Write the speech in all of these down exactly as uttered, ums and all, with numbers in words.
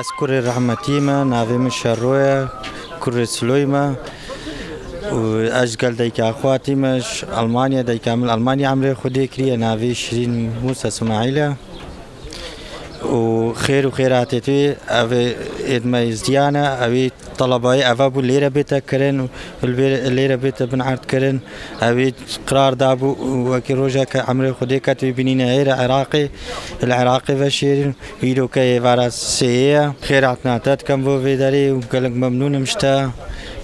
Ez kurê rehmetî me, navê min Şero ye, kurê Siloyî me û ez ji gel dayika xwe hatîme, ji Almanya, dayika min Almanya emrê Xwedê kiriye, navê Şirîn Mûsa Smaîl e. Û xêr û xêr hatê tu, ev ê êd me Êzdiyan e, ew ê telebayê eve bû lêre bête kirin û li vê lêre bête bin erd kirin. Ew ê qirar dabû û wekî rojeke emrê Xwedê ket wê bînîne hêre Iraqê, li Iraqê veşêrin. Îro ke êvara sêyê ye. Xêr hatina te dikem bo vê derê û gelek memnûn im ji te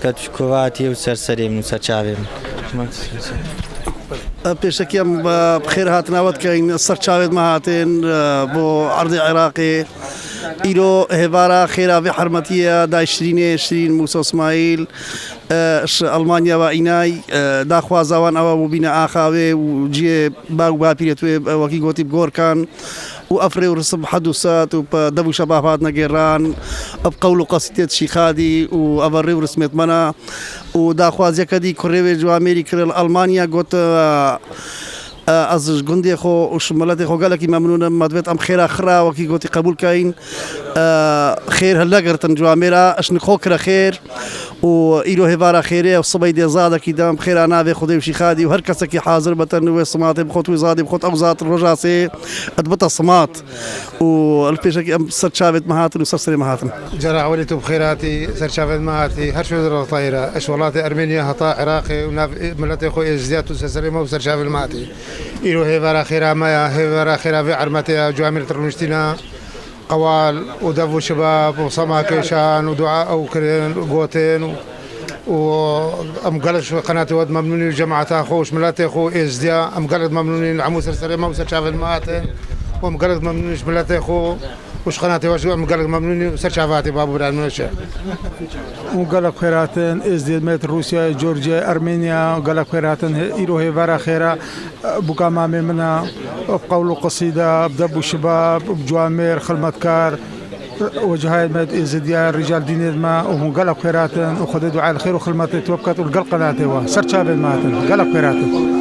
ke tu ji ku ve hatî û ser serê min û ser çavê min. Pêşekî em, e, bi xêr hatina we dikeyin, ser çavê me hatin, e, bo erdê Iraqê. Îro hêvara xêra vê hermetî ye, dayê Şirînê, Şirîn Mûsa Îsmaîl, e, ji Almanya ve înay, e, daxwaza wan ew e bû bîne axa wê û cihê bag û bapîrê wê, e, wekî gotî bi gor kan. Û ev rê û risim hed û sed û pe dev û şebab hatine gêran, ev qewl û qesîdê şîxadî û ev rê û rismêt me ne. Û daxwaziyeke dî kurê wê ciwamêrî kir li Almanya, got, e, e, ez ji gundê xwe û ji miletê xwe gelekî memnûn im. Me divêt em xêra xira wekî gotî qebûl keyin. E, xêr hilnegirtin ciwamêra, eş nixwe kire xêr. Û îro hêvara xêrê ew sibey dê zadekî dem xêra navê Xwedê û şîxadî û her kesekî hazir bitin û wê simatê bixwet, wê zadê bixwet, ew zad roja sê dibite simat. Û li pêşekî em ser çavêt me hatin û ser serê me hatin. Cara ewilî tu bi xêr hatî, ser çavên me hatî, her şû rotayî re. Eş welatê Ermeniya heta Iraqê û nav miletê xwe êzdiya tu ser serê me û ser çavên me hatî. Îro hêvara xêra me ya, hêvara xêra vê ermetê ya, camêr rûniştîna. Qewal û dev û şibab û sema kêşan û dua ew kirin û gotin û, û em gelek ji qenatê we memnûn in, cemaeta xwe û ji miletê xwe êzdiya em gelek memnûn in, li hemû ser serê me û ser çavên me hatin û em gelek memnûn in ji miletê xwe û ji qenatê we jî em gelek memnûn in û ser çava hatî babû birayên min weş e. Û gelek xêr hatin, êzdiyê me di Rûsyayê, Georgiyayê, Ermeniya, gelek xêr hatin, îro hêvara xêra. Buka mamê min e, bi qewl û qisîda, bi deb û şibab, bi ciwamêr, xilmetkar, wecihayê me di êzidiya, rîcal dînê me û hûn gelek xêr hatin û Xwedê duayê li xêr û xilmetê tu biket û li gel qenatê we ser çavên me hatin. Gelek xêr hatin.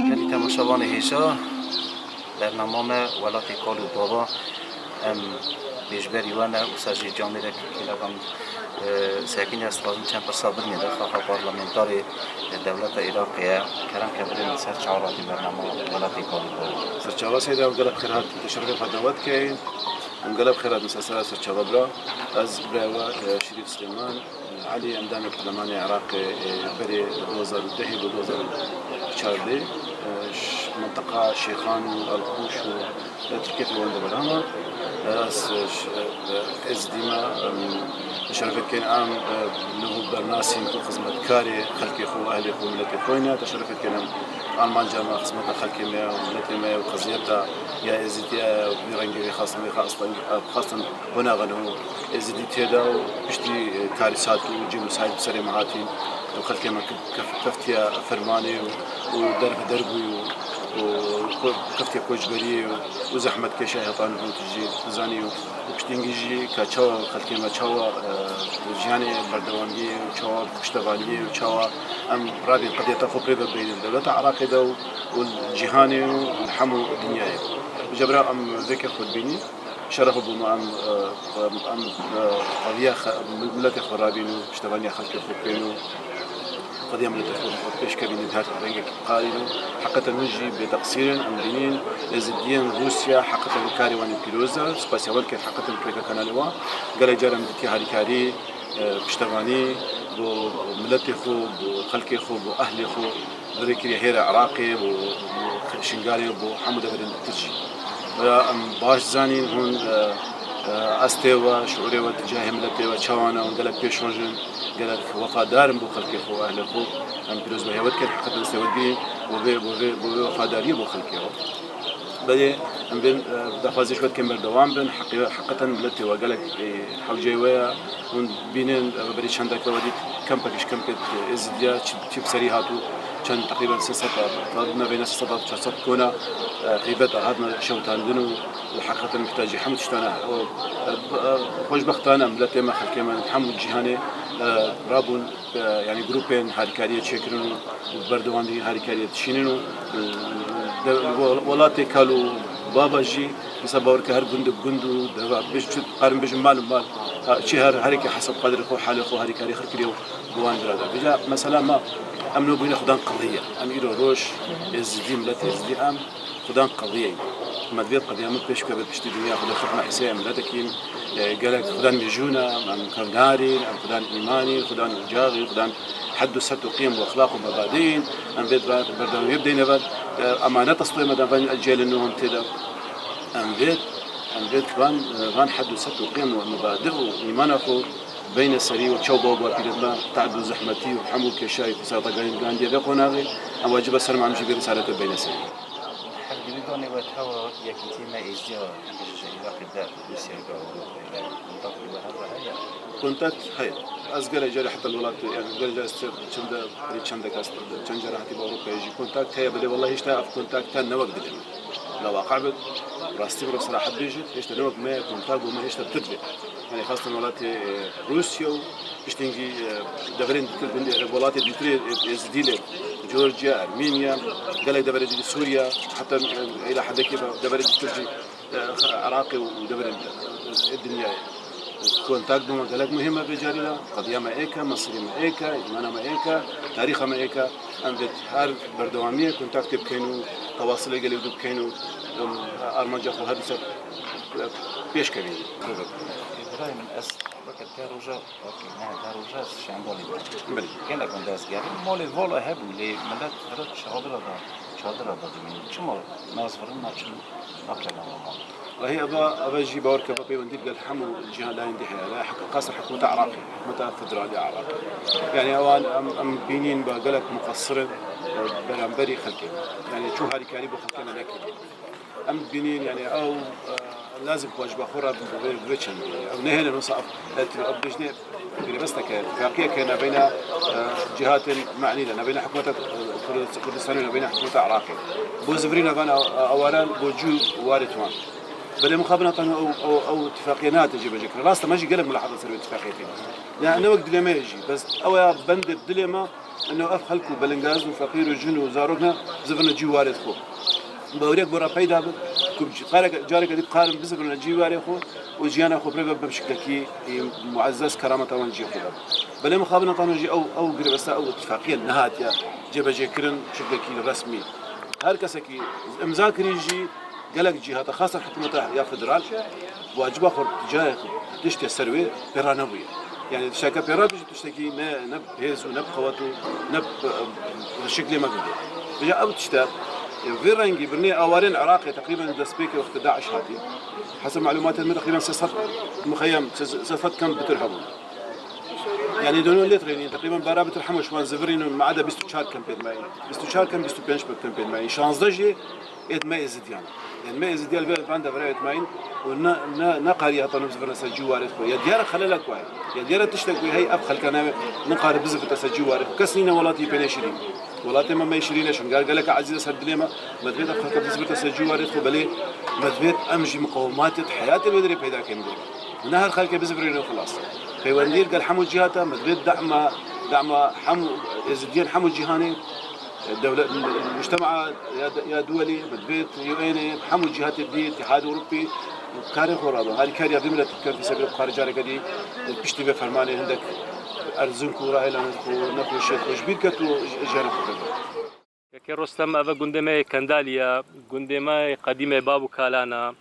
Gelî temaşevanê hêja, bernama me Welatê Kal û Bava, em pêşberî we ne, wisa jî camêrek kêleka min, e, sekinî ez dixwazim çend pirsa birinê de, xaxa parlamentarê, e, dewleta Iraqê ye, kerem ke birin ser çawa hatî bernama Welatê Kal û Bava. Ser çava seyda, em gelek xêr hat, şerefê xwe dawe dikeyin. Em gelek xêr hatin ser, ser, ser çava bira. Ez birayê we, e, Şerîf Silêman, e, Elî, endamê Perlemanê Iraqê, e, berê du hezar û dehê bo du hezar û çardeh, e, ş-, mintiqa Şêxan û Elqûş û, e, Tirkiyê wan de berhama. E, ez, e, ş-, e, e, ez dîma, em, şerefet kên am, e, niho bernasîn ku xizmetkarê xelkê xwe, ehlê xwe, miletê xwe ne. Te şerefet kên em Almanca me, xizmeta xelkê me û miletê me û qeziyeta ya Êzîdiya vî rengê vî xastin, vî xastin, xastin. Hona ve niho Êzidî tê de û piştî, e, karîsat û cî musayîd bi serê me hatîn û xelkê me ke-, kef-, keftiye fermanê û, û derveder bûyî û, û ko-, keftiye koçberiyê û, û zehmetkêşa heta niho tu jî dizanî û, û piştî hingî jî ka çawa xelkê me çawa, e, jiyanê berdewamiyê û çawa piştevaniyê û çawa em rabîn qediyeta xwe pê ve beynin dewleta Iraqê de û, û cîhanê û hemû dinyayê. Ji bira em vêkê xwe dibînî. Şeref bû me em, e, em, em, e, qewiya xe-, miletê xwe rabîn û piştevaniya xelkê xwe bikên û qediya miletê xwe pêşkevînin her rengekî biqarîn û heqeten hûn jî bêteqsîr in, em dibînin Êzidiyên Rûsya heqeten karê wan ê pîroz e, spasiya wan dikin heqeten bi rêka kanalê wan. Gelek car em dîtiye harîkarî, e, piştevanî bo miletê xwe, bo xelkê xwe, bo ehlê xwe. Li vê kiriye hêra Iraqê û, û Şingalê û bo hemû deverên ditir jî. Vêya em baş zanîn hûn, e, e, estê we, şiûrê we, tîcahê miletê we çawa ne, hûn gelek pêşroj in, gelek wefadar in bo xelkê xwe û ehlê xwe. Em pîrozbahiyê we dikin, heqeten estê we digirîn, bo vê, bo vê, bo vê wefadariyê bo xelkê we. Belê, em bên, e, daxwazê ji we dikin berdewam bin. Heqî-, heqîqeten miletê we gelek, e, hewceyê we ye. Hûn bînin, e, berî çendeke we dît kempek ji kempê Êzidiya çi, çi bi serî hat û çend teqrîben sê sed a, navêne sê sed a çar sed kona, e, xîbet a hatine şewitandin û, û heqîqeten mihtacî hemû tiştane. O, e, b-, e, xweşbextane miletê me, xelkê me, hemû cîhanê, e, rabûn. e, yanî grûpên harîkariyê çêkirin û berdewamî harîkariyê dişînin û, e, de-, we-, welatê kal û baba jî, mesela bawer ke her gund bi gund û deva, bêj-, çi, karin bêjin mal û mal, ha, çi her, her yekê hesab qedrê xwe, halê xwe, harîkarî xwe kiriye û bi wan dira da. Vêca mesela me, em no bûyne xudan qirriye. Em îro roj, Êzidî, milet Êzidî em, Xudan qediyê. Me divê qediya min pêş bikeve piştî dinya. Xuda xetma Îsayê em miletekî, e, gelek xudan mêjûn e, em kevnarîn, em xudan îmanîn, xudan ocaxîn, xudan hed û set û qiyem û exlaq û mebadîn. Em vê ber-, berdewamiyê bideyne ve, e, emaneta stoyê me de ven ecêlin nû hom tê de. Em vê, em vê van, e, van hed û set û qiyem û mebadi û îmana xwe beyne serî û çew baw bapîret me, te'b û zehmetî û hemû kêşayî fîsata gandiyê vê qonaxê, em wacib e ser me em jî vê risalete beyne serî. Hevgirîdanê we tewa yekîtiyê me êzdiya ji Iraqê der, Rûsyayê ve Ewropayê ve kontaktê we hev re heye? Kontakt heye. Ez gelek carî heta li welatê, yani gelek carî ez çim de, çendek ez çend carî hatî bi Ewropayê jî kontakt heye, belê wellahî hêşta ev kontakt te ne wek dilê min. La waqe bit, rastî bi serahet bêjit, hêşta ne wek me kontakt bû me hêşta bi tu divê. Yani xastan welatê, e, Rûsya û Piştî hingî, e, deverên dîtir gundê, e, welatê dîtir ê, ê, Êzidî lê, Georgia, Ermeniya, gelek deverê dîtir Sûriya, heta, e, êla hedekê ve deverê dîtir jî, e, Iraqê û deverên, e, dinyayê. Kontakt bûma gelek muhîm e vê carî de. Qediya me êk e, mesirê me êk e, îmana me êk e, tarîxa me êk e. Em bi her berdewamiyê kontaktê bikeyn û tewasilê gelê dû bikeyn û, em, armanca xwe her dîsa, e, pêş kevîn. Birayê min ez weke te roja Okey, ne, her roja ez Şengalê me. Belê. Gelek min dest gerî. Malê vala hebû, lê millet vira çadira da, çadira da dimîn. Çima nas virin, na çim nakirine wa mal? Wahî eva, eva jî bawer keva peywendî gel hemû cîhan layên dî heye. Hek-, xasan hikûmeta Iraqê, hikûmeta federalî Iraqê. Yani ewan em, em bînîn be gelek muqessir in, e, beramberî xelkê. Yani çû harîkarî bo xelkê me nekirî. Em dibînin, yani ew, e, lazim ku ji xwe re bi vê, bi vê çendê. Ew nehêlin wisa ev, ev, ev dijnê grêbesteke, tifaqiyeke navbeyna, e, cihatên me'nî de, navbeyna hikûmeta, e, Kurd-, Kurdistanê, navbeyna hikûmeta Iraqê. Bo zivirîna van a-, a-, awaran, bo cû warê wan. Belê mixabin hatan ew, ew, ew tifaqiye nehate cêbecê kirin. Rast e, me jî gelek mulahada ser vê tifaqiyê kir. Ya ne wek dilê me ye jî. Bes ew ya bendê dilê me, Eno ev xelk û belingaz û feqîr û jin û zarok ne, zivine cî warê xwe. Baweriyek bo re peyda be, ku bi qareke, careke dî karin bizivine cî warê xwe û jiyana xwe bi rê ve bi şiklekî, e, muezzez kerameta wan cî xwe de. Belê mixabin hatan jî ew, ew girvesta, ew îtifaqiye nehatiye cêbecêkirin şiklekî resmî. Her kesekî imza kirî jî, Gelek cîhata, xasan hikûmeta ya federal, waciba xwe cayek tiştê ser wê pêra nebûye. Yani tişteke pêra bijî tiştekî ne, ne bi hêz û ne bi qewet û ne bi, e, şiklê me bibê. Vêca ew tişte, e, vê rengî birnê awarên Iraqê teqrîben destpêkê wextê DAIŞ hatî. Hesab malumatên min teqrîben sê sed muxeyyem, sê sed kem bitir hebûn. Yani dönüyor lê trênî, teqrîben bara bitir hemû şiwan zivirîn û me'ede bîst û çar kem pêdmayîn. Bîst û çar kem, bîst û pênc kem pêdmayîn. Şazdeh jî êd me Êzidiyan. Yani me Êzidiyan li vê van devre êdmayîn û ne, ne, ne qariye heta nû zivirne ser cî warê xwe. Ya diyare xelelek wayê. Ya diyare tiştek wê hey ev xelka ne, ne qari bizivite ser cî warê xwe. Kes nîne welatî pê nêşirîn. Welatê me me şirîne şûngar geleke ezîz e ser dilê me. Me divê ev xelke bizivite ser cî warê xwe. Belê me divê em jî miqewematê heyatê wê derê peyda kin. Ne her xelkê bizivirîne xilas. Peywendî gel hemû cîhata me divê dema, dema hemû êzidiyên hemû cîhanê, dewlet, mujtema ya, ya duwelî, me divê U N ê, hemû cîhatê dî, Îtîhad Ewropî, karê xwe rabin. Harîkariya vê miletî bikin, fî sebîl xwe careke dî piştî vê fermanê hindek erzin ku rahêlan xwe nexweşiyê xwe ji bîr ket û jiyana xwe ket. Kekê Rostem, eve gundê me yê Kendalî ye, gundê me yê qedîm ê Bab û Kalan e.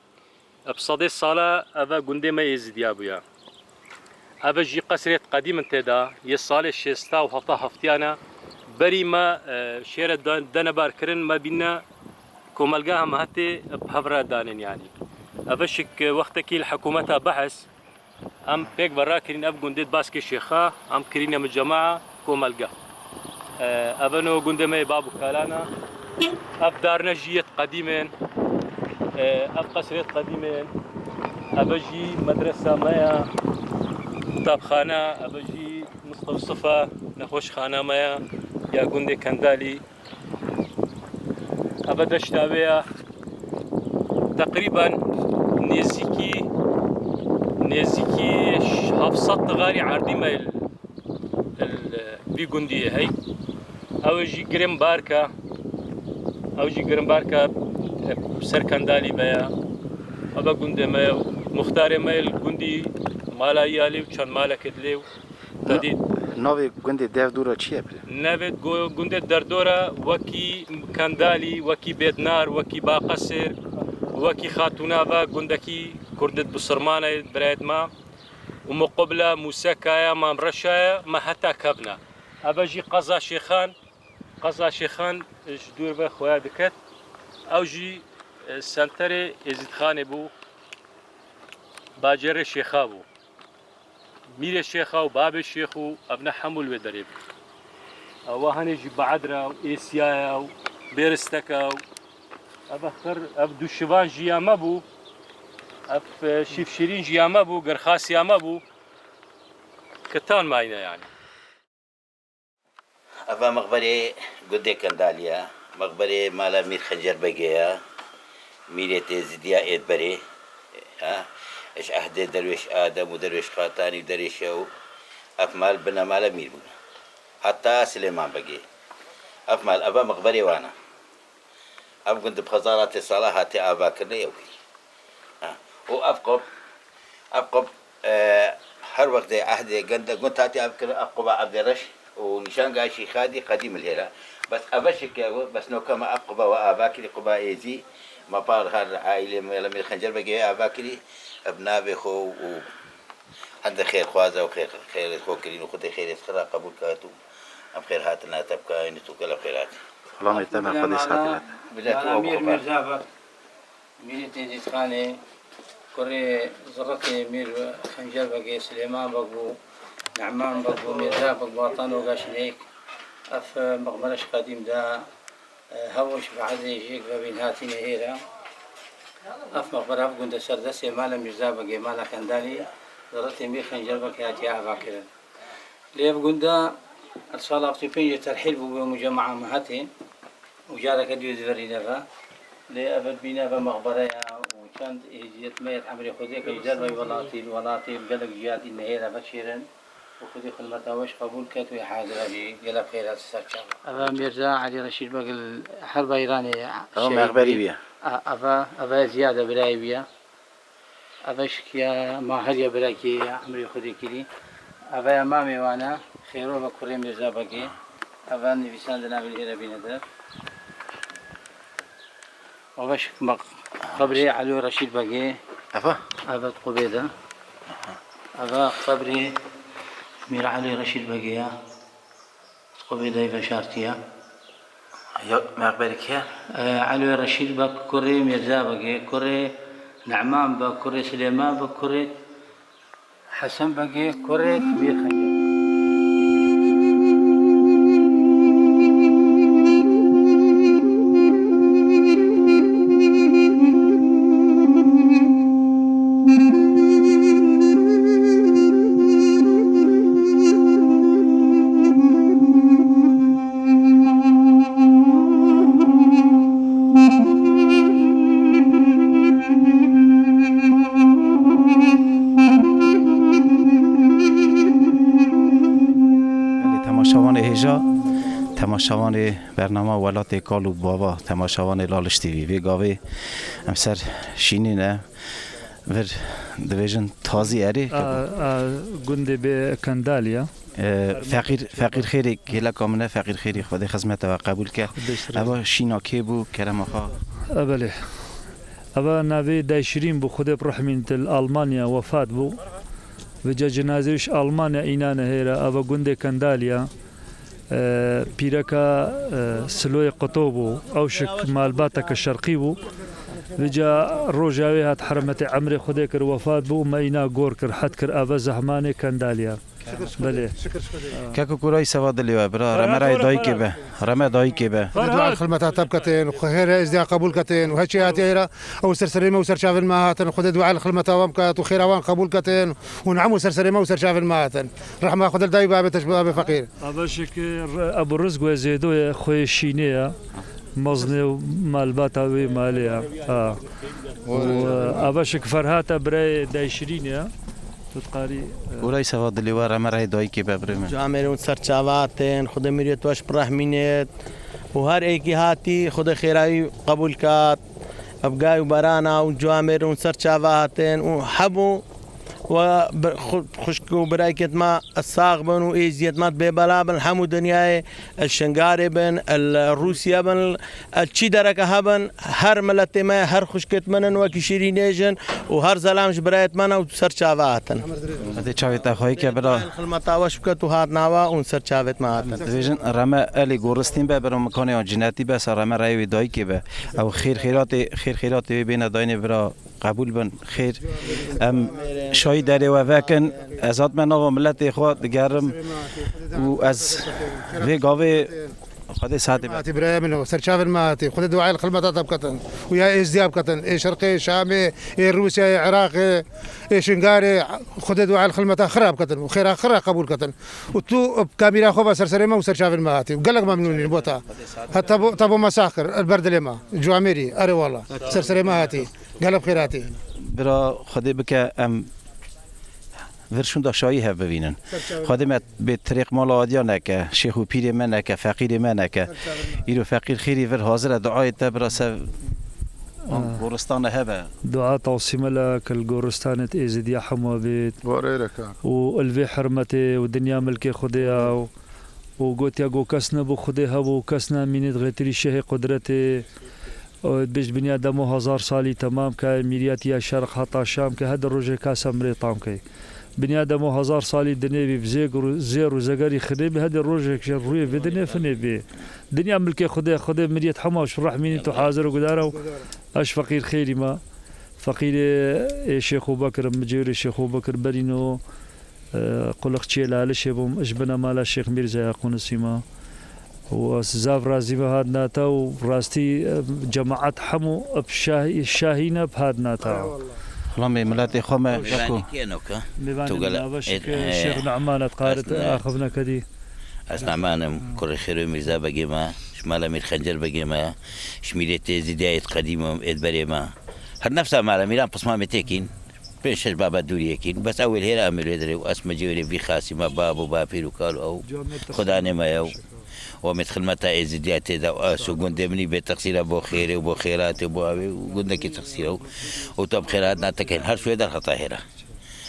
Bi sedê sala eve gundê me Êzidiya bûye. Eve jî qesrê qedîm in tê de, yê salê şêsta û heta heftiyan e. Berî me, e, şêre de-, dene bar kirin, me bîne komelgeha me hetê bi hev re danên yanî. Eve şik wextekî li hikûmeta behs, Em pêk ve rakirîn ev gundê di Baskê Şêxa, em kirîne micema komelge. E, ev eno gundê me yê Bab û Kalan e. Ev darne jî yê qedîm ên. Ev qesrê qedîm e. Eve jî medresa me ya, qutabxana, eve jî mistewsifa, nexweşxana me ya, ya gundê Kendalî. Eve deşta wê ya. Teqrîben nêzîkî, nêzîkî heft sed digarî erdî me li, li vî gundiyê hey. Ew jî girin barka, ew jî girin barka, e, ser Kendalî me ya. Eve gundê me ye, muxtarê me yê li gundî mala yalê û çend malekê dilê û Te dî Navê gundê Derdora çi ye pire? Navê gu-, gundê Derdora wekî Kendalî, wekî Bêdnar, wekî Baqesir, wekî Xatûnava, gundekî kurdit bisilmane, birayet ma û muqubla Mûsekaya, Mamreşaya, me heta kevna. Eve jî qeza Şêxan, qeza Şêxan ji dûr ve xweya diket. Ew jî, e, senterê Êzîdxanê bû, bacêrê Şêxa bû. Mîrê Şêxa û babê Şêx û ev ne hemû li wê derê bû. Ewa hene jî Baedra û Êsiyaya û Bêristeka û ev xir, ev duşivan jî ya me bû. Ev, e, şîfşîrîn jî ya me bû, girxas ya me bû. Kitan mayne yani. Eva mexberê gundê Kendalî ye, mexberê mala Mîr Xencer Begê ye, mîrê têzidiya Êdberê, ha, ji ehdê Derwêş Adem û Derwêş Xatanî û Derwêş Şew, ev mal bina mala mîr bû. Heta Silêman Begê. Ev mal, eva mexberê wan e. Ev gund bi hezaratê sala hatiye avakirinê ew kirî. Ha. Û ev qop, ev qop, e, her wextê ehdê gund, gund hatiye avakirin, ev qoba Evdê Reş û nîşanga Şîxadî qedîm li hêra. Bes ev şike, bes noka me ev qoba we ava kirî, qoba Êzî, me par her aîlê me, Mîr Xencer Begê ava kirî, ev navê xwe û Hende xêrxwaza û xêr, xêrê xwe kirîn û Xwedê xêrê xwe re qebûl kat û em xêr hatina te bikayin û tu gelek xêr hatî. Xulamê te me Xwedê saxî bete. Bila tu Mala ew Mîr xwe Mîrza Beg, Mîrê Têzîtxanê, kurê ziretê Mîr Xencer Begê, Silêman Beg bû, Ne'man Beg bû, Mîrza Beg, Batan û Gaşineyk. Ev, e, mexmere ji qedîm de, e, hewo ji behezê jêk vebîn hatîne hêra. Ev mexbere ev gund e ser destê mala Mîrza Begê, mala Kendalî, ziretê Mîr Xencer Beg hatiye avakirin. Lê ev gund e, li sala heftê pêncê terhîl bûbû, mucema me hatê û careke dû diverîne ve. Lê ev bîne ve mexbere ye û çend hêziyet me yê emrê Xwedê kir, li derveyî welatî, li welatê gelek cihadî nehêre veşêrin û Xwedê xidmeta we ji qebûl ket, wê hazire jî gelek xêr hat ser çava. Eva Mîrza Elî Reşîd Beg li Herba Îranê Ew şehîd mexberî bî. Bî ye. A-, eva, eva Ziyade birayê wî ye. Eve şikiya ma her ya birekî emrê Xwedê kirî. Eve ya mamê wan e, Xêro ve kurê Mîrza Begê. Eve nivîsandina vê lêre bîne der. Eve şik me qebrê Elî Reşîd Begê. Eve? Eve di qubê de. Eve qebrê Mîr Elî Reşîd Begê ya. Xwebê dey veşartiye. Ya, mexberê kê? E, Elwê Reşîd Beg kurê Mîrza Begê, kurê Ne'man Beg, kurê Silêman Beg, kurê Hesen Begê, kurê Mîr Xencer. Belê, temaşevanê hêja, temaşevanê bernama Welatê Kal û Bava, temaşevanê Laliş T V. Vê gavê em ser şînê ne, vir dibêjin tazî erê. A, a, gundê bê Kendaliya. E, Feqîr, Feqîr Xêrê, kêleka min e, Feqîr Xêrê, Xwedê xizmeta we qebûl ke. Xwedê sirê. Eva şîna kê bû, kerema xwe? E, belê. Eva navê Dayşirîn bû, Xwedê bi rehmîn til Almanya wefat bû. Vêca cenazê wî ji Almanya înane hêra, eva gundê Kendaliya. E, pîreka, e, Siloyê Qito bû, ew şik malbateke şerqî bû. Vêca roja wê hat hermetê emrê Xwedê kir, wefat bû, me îna gor kir, hed kir, eve zehmanê Kendaliya. Belê. Keko Kurayî seva dilê we, bira, reme rayê dayikê be. Reme dayikê be. Dua li xilmeta te biketin, xêra êzdiya qebûl ketin û heçî hatiye hêra ew ser serê me û ser çavên me hatin. Xwedê dua li xilmeta wan biket û xêra wan qebûl ketin û hemû ser serê me û ser çavên me hatin. Rehma Xwedê li dayî babê te ji babê feqîr. Ava şikir Ebu Rizk we zêdo ye, xwê şînê ye. Meznê û malbata wê malê ye. Ha. Û, e, ava şik Ferhat e, birayê Dayşirîn e. Tu dikarî, e, Kurayî seva dilê we, reme rayê dayikê be birê min. Camêrûn ser çava hatin, Xwedê miriyet weş birehmînêt. Û her êkî hatî, Xwedê xêra wî qebûl kat. Ev gay û berana û camêrûn ser çava hatin û hemû we bi-, xu-, xwişk û birayekêt me sax bin û êziyet me bê bela bin, hemû dinyayê, el Şingarê bin, el Rûsya bin, el çi dereke hebin, her miletê me, her xwişkêt min in wekî şîrînê jin û her zelam ji birayêt me ne û ser çava hatin. Hadi çavê te xweyî ke bira. Xilmeta weş biket û hat nava û ser çavêt me hatin. Dibêjin reme elê goristîn be, bira mikanê an cinetî be, ser reme reyê wê dayikê be. Ew xêr xêratê, xêr xêratê wê bêne dayînê bira. Qebûl bin. Xêr. Em şahî derê we vekin. Ez hatime nava miletê xwe digerim û ez vê gavê Xwedê saetê be. Hatî birayê min o, ser çavên me hatî. Xwedê dua li xilmeta te biketin. Û ya Êzdiya biketin. Ê Şerqê, Şamê, ê Rûsyayê, Iraqê, ê Şingarê. Xwedê dua li xilmeta xira biketin. Û xêra xira qebûl ketin. Û tu bi kamîra xwe ve ser serê me û ser çavên me hatî. Û gelek memnûnî bo te. Heta bo, te bo me sax kir. Li ber dilê me. Cuamêrî. Erê wala. Ser serê me hatî. Gelek bi xêr hatî. Bira Xwedê bike em vir şûnda şayî hev bivînin. Xwedê me bê tirêq mala adiya neke, şêx û pîrê me neke, feqîrê me neke. Îro feqîr xêrî vir hazir e, duayê te bira sev an goristana hebe. Dua tawsîme le ke li goristanê Êzidiya hema bêt. Warê reka. Û li vê hurmetê û dinya milkê Xwedê ya û û gotiya ku kes nebû Xwedê hebû, kes nemînît xêtirî şehê qudretê. Û dibêjt dinya demo hezar salî temam ke, mîriyet ya şerq heta şam ke, hedi rojê kasa mirê tam key. Dinya demo hezar salî dinê bî, bi zêr û, zêr û zegerî xinê bî, hedi rojek ji rûyê vê dinê finê bî. Dinya milkê Xwedê, Xwedê miriyet hema ji rehmînî tu hazir û gudara û ez feqîr xêrî me. Feqîrê ê Şêxo Bekir im, mi cêrê Şêxo Bekir berîno. Quliqçiyê Lalişê bûm, ji bina mala Şêx Mîrzaya Qûnisî me. Û ez zaf razî me hat nata û rastî, e, cemaet hemû bi şahî-, şahî ne bi hat nata. Eyvallah. Xulamê miletê xwe me, Mêvanê kî ye noka? Mêvanê Tu gele-, nava Şêx, e, e, Şêx Nu'man et qarit ez ne-, axivne kedî. Ez Nu'man im, kurê Xêroyê Mîrza Begê me, ji mala Mîr Xencer Begê me, ji mîrê tê zîdiyayê qedîm im, êd berê me. Her nefsa mala Mîran pismamê têkîn. Pênc şeş baba dûriyekîn, bes ew ê li hêra em ê lê dirê û ez me cêwrê vî xasî me bab û bapîr û kal û ew xudanê me ye û, û em ê di xilmeta êzidiya tê de û ez û gundê min î bê texsîr e bo xêrê û bo xêratê û bo ewê û gundekî texsîr e û, û te bi xêr hatina te kên her şûyê derxeta hêra.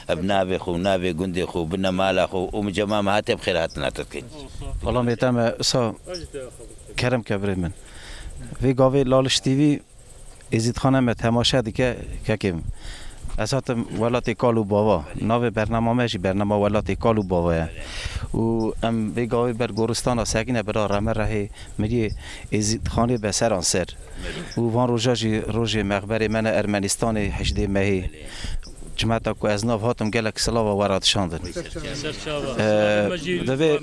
Ev navê xwe û navê gundê xwe û bine mala xwe û min cema me hatiye bi xêr hatina te dikeyn. Xulamê te me sa kerem ke birê min. Vê gavê Laliş T V Êzîdxane me temaşe dike, kekê min. Ez hatim welatê kal û bava. Navê bernama me jî bernama welatê kal û bava ye. Û em vê gavê ber goristana sekine bira reme rehê miriyê Êzîdxanê be seran ser. Û van roja jî rojê mexberê me ne Ermenistanê hejdê mehê. Cimeta ku ez nav hatim gelek silava we re dişandin. Ee, divê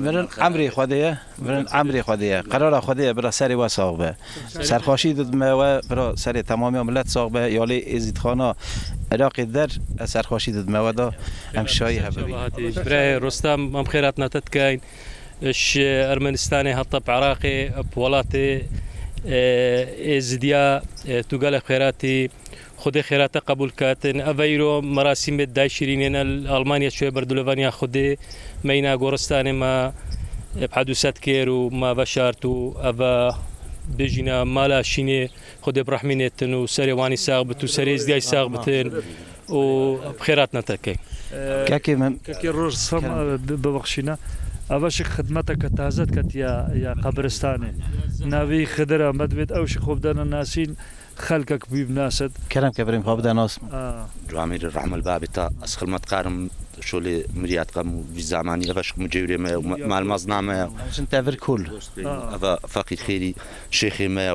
mirin emrê Xwedê ye. Mirin emrê Xwedê ye, qerara Xwedê ye, bira serê we sax be. Serxweşî didime we, bira serê temamiya milet sax be, ya lê Êzîdxana Iraqê der, ez serxweşî didime we da, em şahî hebibî. Birayê Rustem, em xêratna te dikeyn. Ji Ermenistanê heta bi Iraqê, bi welatê, e, Êzidiya, e, tu gelek xêratî. Xwedê xêra te qebûl ket. Ev îro merasîmê dayşirînê ne li Almanya çûye ber dilovanîya Xwedê. Meyna goristanê me bi hedû sed kêr û me veşart û ev bêjîna mala şînê Xwedê bi rehmî nêtin û serê wanî sax bit û serê êzdiyayî sax bitin û bi xêr hatina te key. Kekê min. Kekê Roj Sam, bi-, bibexşîne. Eva şik xidmeteke taze diketiya ya qebiristanê. Navî Xidir e, me divêt ew şik xwe bidene nasîn. Xelkek bî bi nasit. Kerem ke birêm xwe bide nas. Ha. Camîrî rehmel babê te, ez xilmetkarim şolê miriyat qem û vî zamanî eve şik mucewrê me, me-, malmazna me. Jin te vir kul. Ha. Eve feqîr xêrî şêxê me ye.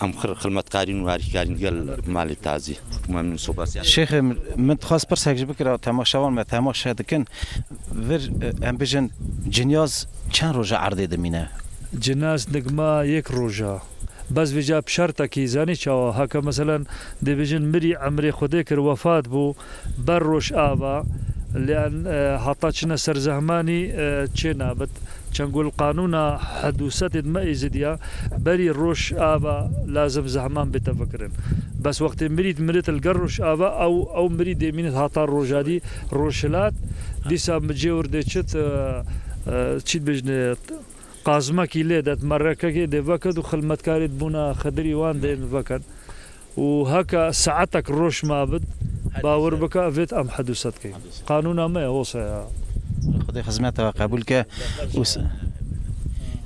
Em xir xilmetkarîn û harîkarîn gel malê tazî. Memnûn, spas. Şêxê min, min dixwest pirsek ji bikira temaşevan me temaşe dikin. Vir, e, em bijin cinyaz çend roja erdê dimîne? Cinyaz digma yek roja. Bes vêca bi şertekî, zanî çawa? Heke meselen dê bijin mirî emrê Xwedê kir, wefat bû, ber roj ava, lê en, e, hata çine ser zehmanî, e, çê nabit. Çend ku li qanûna hedûsetê di me Êzidiya, berî roj ava lazim zehman bête vekirin. Bes wextê mirî dimirêt li gel roj ava, ew, ew mirî dê mînit hata roja dî, rojhilat, dîsa mi cê wir dê çit, e, e, çî dibêjinê, qazmekî lê det, merekekê dê veket û xilmetkarê dibûna Xidirî wan dê vekin. Û heke saetek roj mabit, bawer bike, vêt em hedûset keyin. Qanûna me ye, wisa ya. Xwedê xizmeta we qebûl ke. Û s-,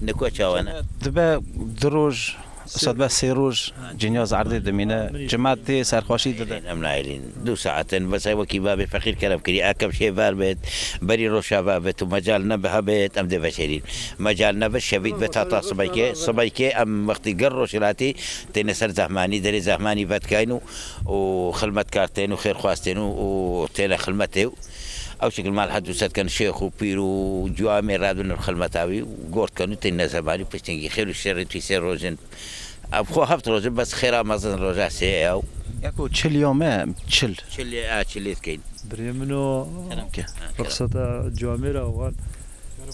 Niko çawa ne? Dibe du roj, sedibe sê roj, cinyaz erdê dimîne, cimat tê serxweşî dide. Em naêlîn. Du saet in, bes wekî babê feqîr kerem kirî, ekem şêver bêt, berî roja ve bêt û mecal nebiha bêt, em dê veşêrîn. Mecal nebit, şevît bêt hata sibeykê. Sibeykê em wextî gel roj hilatî, têne ser zehmanî, derê zehmanî vedikayn û, û xilmetkar tên û xêrxwaz tên û, û têne xilmetê û ew şekil mal hedûset ken şêx û pîr û ciwamê radûn xilmeta wî û gort ken û têne zehmanî piştengî xêr û şerê tî sê rojin. Ev xwe heft rojin bes xêra mezin roja sê ye ew. Yeko çil ya me, çil. Çilê, a, çilê dikeyn. Birê min o Kerem ke. Rixseta ciwamê ra wan.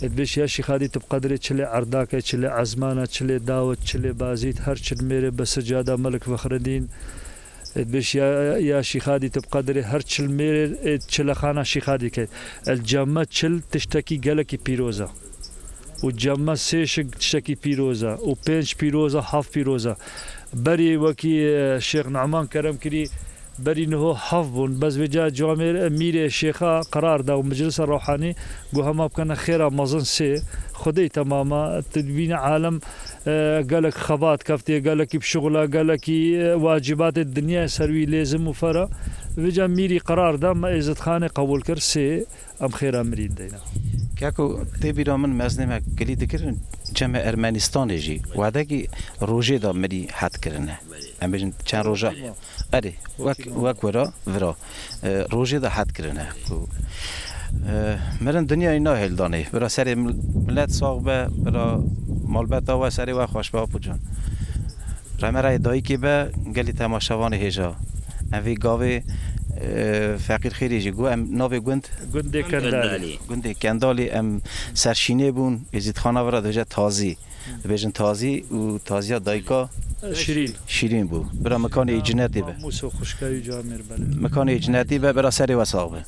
Ed beş ya şîxadî tu bi qedrê çilê erdake, çilê ezmana, çilê dawet, çilê bazît, her çil mêrê bi sicada Melik Fexredîn. Ed beş ya, ya şîxadî tu bi qedrê her çil mêrê, ê çilexana şîxadî ke. El cemme çil tiştekî gelekî pîroz e. Û cemme sê şik tiştekî pîroz e. Û pênc pîroz e, heft pîroz e. Berî wekî, e, Şêx Numan kerem kirî, berî niho heft bûn. Bes vêca camêr, e, mîrê şêxa qerar da û meclisa ruhanî got hema bikene xêra mezin sê. Xwedê temama, tu dibîne alem, e, gelek xebat keftiye, gelekî bi şixula, gelekî, e, wacîbatê dinyayê ser wî lêzim û fera. Vêca mîrî qerar da, me Êzidxanê qebûl kir sê. Em xêra mirî dideyne. Keko, tê bîra min mezinê me gilî dikirin, cemê Ermenistanê jî wedekî rojê de mirî het kirine. Em bêjin çend roja. Erê, wek, wek wira, vira. E, rojê de het kirine. Ku, e, mirin dinyayê nahêldanê. Bira serê mil-, milet sax be, bira malbeta we serê we xweş be, Apo can. Remerayê dayikê be, gelî temaşevanê hêja. Em vê gavê, e, Feqîr Xêrê jî got, em navê gund? Gundê Kendalê. Gundê Kendalê em serşînê bûn, Êzîdxana vira dibêje Tazî. Dibêjin Tazî û taziya dayika? Şîrîn. Şîrîn bû. Bira mikanê î cinetî be. Mamûs û xwişka wî camêr belê. Mikanê î cinetî be, bira serê we sax be.